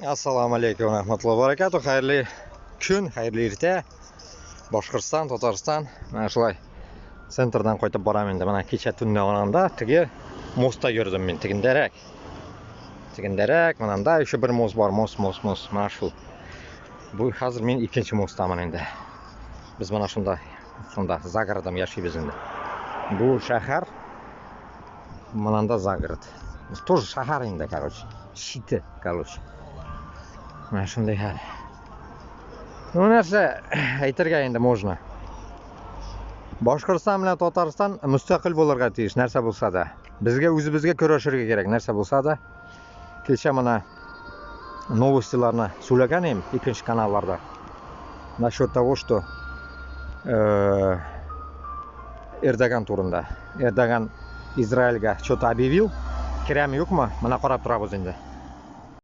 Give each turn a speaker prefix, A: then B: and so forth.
A: Assalomu alaykum va rahmatullohi va barakatuh. Xayrli kun, xayrli erta. Boshqirdiston, Tatariston. Mana shulay центр dan qaytib boraman endi. Mana kecha tunda onamda tigi мост da yurdim men, tigindarak. Tigindarak, mananda еще bir мост bor, мост, мост, мост. Mana shu. Bu hozir men ikkinchi мост daman endi. Biz mana shunda, shunda за городом yashaymiz endi. Bu shahar mananda за город. Тоже shahar endi, короче. Shiti, короче. Mana shunday hal. Ну, narsa aytarga endi можно. Boshqirdiston bilan Tatariston mustaqil bo'lirga tegish, narsa bo'lsa-da. Bizga o'zimizga kurashirga kerak, narsa bo'lsa-da. Kecha mana новости larni so'ylagan edim ikkinchi kanallarda. Насчет того, что Erdogan to'g'rida. Erdogan Izraelga что-то объявил. Kirami, yo'qmi? Mana qarab turamiz endi.